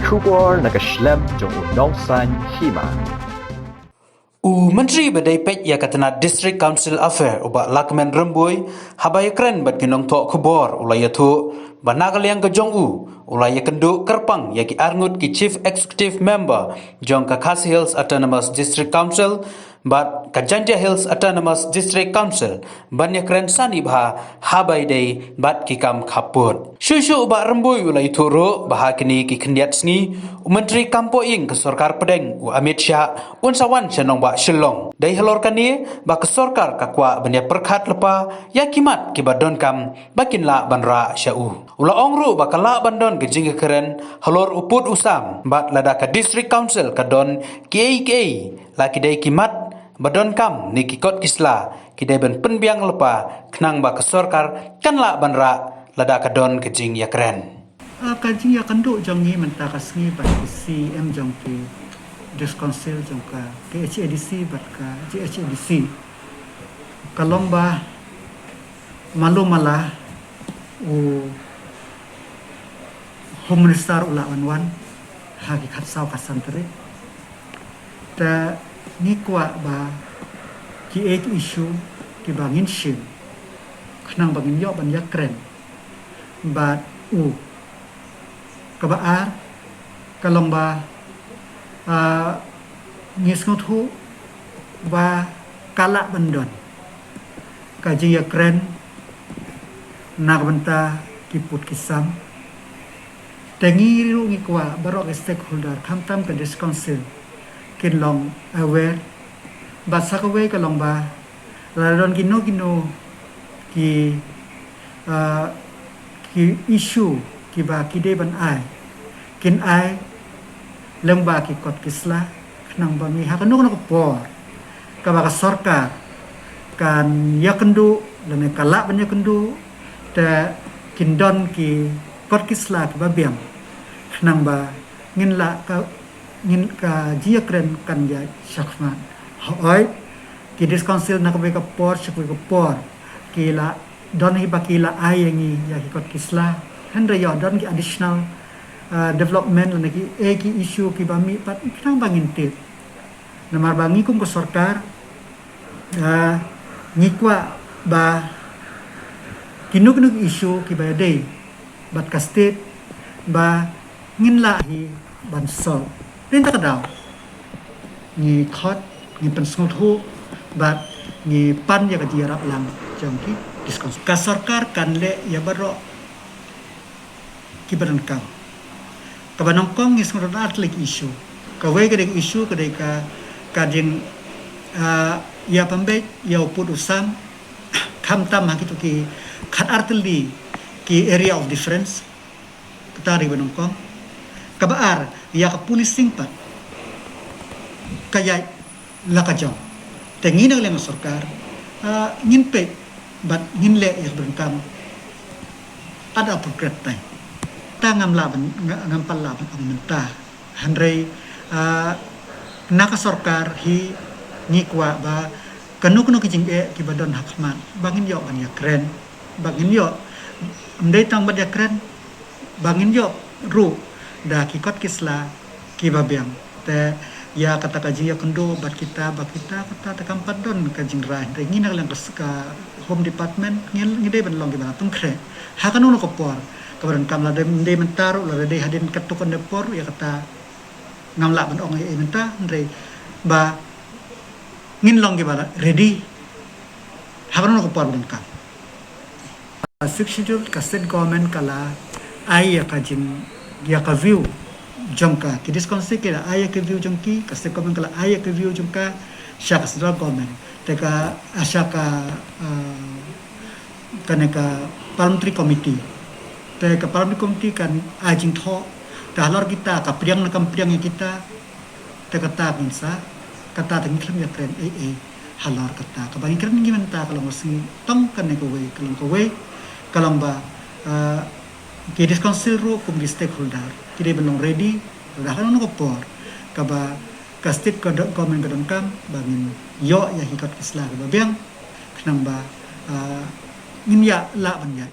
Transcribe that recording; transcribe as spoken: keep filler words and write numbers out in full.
Khubor na ka shlem jong u Nongsaiñ Hima. U Myntri ba dei peit ïa ka tnat District Council Affair, u Bah Lahkmen Rymbui, haba ïakren bad ki nongthoh khubor, u la ïathuh ba na ka liang ka jong u, u la ïakynduh kyrpang ïa ki arngut ki Chief Executive Member jong ka Khasi Hills Autonomous District Council bad ka Jaintia Hills Autonomous District Council ban ïakren sani bha haba ïadei bad ki kam khappud. Shuh shuh u Bah Rymbui u la ïathuh ruh ba ha kine ki khyndiat sngi, u Myntri Kam Pohïing ka Sorkar Pdeng, u Amit Shah, un sa wan sha nongbah Shillong. Dei halor kane ba ka sorkar ka kwah ban ïapyrkhat lypa ïa ki mat kiba donkam ba kin lah ban rah sha u. U la ong ruh ba ka lah ban don ka jingïakren halor u pud u sam bad lada ka District Council ka don kiei kiei la ki dei ki mat ba donkam ne ki kot ki sla, ki dei ban pynbiang lypa khnang ba ka sorkar kan lah ban rah lada ka don ka jingïakren. Ah, ka jingïakynduh jong ngi mynta ka sngi bad ki C E M jong ki District Council jong ka K H A D C bad ka J H A D C ka long ba malu mala u Home Minister u la wan wan ha ki khatsaw khatsan tarik. Te ngi kwah ba kiei ki issue kiba ngin shim khnang ba ngin ïoh ban ïakren bad u. Kaba ar ka long ba, ah, ngi sngewthuh ba ka lah ban don ka jingïakren na ka bynta ki pud ki sam. Te ngi ruh ngi kwah baroh ki stakeholder khamtam ka District Council kin long aware. Bad sa kawei ka long ba lada don kino kino ki, ah, ki issue kiba ki dei ban ai, kin ai lyngba ki kot ki sla khnang ba ngi ha kano kano ka por kaba ka sorkar kan ïakynduh lane ka lah ban ïakynduh, te kin don ki kot ki sla kiba biang khnang ba ngin lah ka, ngin ka jingïakren kan ïaid shakhmat. Hooid, ki District Council na kawei ka por sha kawei ka por ki la don hi ba ki la ai ïa ngi ïa ki kot ki sla. Hynrei ïoh don ki additional, ah, development lane kiei ki issue kiba mih pat khnang ba ngin tip. Namar ba ngi kum ka sorkar, ah, ngi kwah ba kino kino ki issue kiba ïadei bad ka state ba ngin lah hi ban solve. Te mynta ka daw ngi khot, ngi pynsngewthuh bad ngi pan ïa ka jingïarap lang jong ki District Council. Ka sorkar kan leh ïa baroh kiba donkam. Kaba nyngkong ngi sngewthuh ar tylli ki issue. Kawei ka dei ka issue ka dei ka, ka jing, ah, ïa pynbeit ïa u pud u sam khamtam ha kito ki khatar tylli ki area of difference. Kata dei ba nyngkong. Kaba ar ïa ka policing pat ka ïaid la ka jong. Te ngi na ka liang sorkar, ah, ngin peit bad ngin leh ïa ka bynta at a appropriate time. Ta ngam lah ban, nga-, ngam pat lah ban ong mynta. Hynrei, ah, na ka sorkar hi ngi kwah ba kano kano ki jingeh kiba don ha khmat ba ngin ïoh ban ïakren, ba ngin ïoh, ym dei tang ban ïakren, ba ngin ïoh ruh da ki kot ki sla kiba biang. Te ïa kata ka jingïakynduh bad kita, ba kita, kata te kam pat don ka jingrai. Te ngi na ka liang ka s-, ka Home Department ngi, ngi dei ban long kiba la pynkhreh ha kano kano ka por kaba donkam, lada ym dei mynta ruh, lada dei hadien katto katne por, ïa kata ngam lah ban ong ei ei mynta, hynrei ba ngin long kiba ready ha kano kano ka por ba donkam. Sixth Schedule, ka state government ka la ai ïa ka jing, ïa ka view jong ka, ki District Council ki la ai ïa ka view jong ki, ka state government ka la ai ïa ka view jong ka sha ka central government. Te ka, ah, sha ka, ah, kane ka parliamentary committee. Te ka parliamentary committee kan ai jingthoh, te halor kita ka pdiang ne kam pdiang ïa kita, te kata ngin sa, kata te ngin khlem ïakren ei ei halor kata. Kaba ngin kren ngi mynta ka long ka sngi tang kane kawei, ka long kawei, ka long ba, ah, ki District Council ruh kum ki stakeholder ki dei ban long ready ha kano kano ka por kaba ka state ka do-, government ka donkam ba ngin ïoh ïa ki kot ki sla kiba biang khnang ba, ah, ngin ïa lah ban ïaid.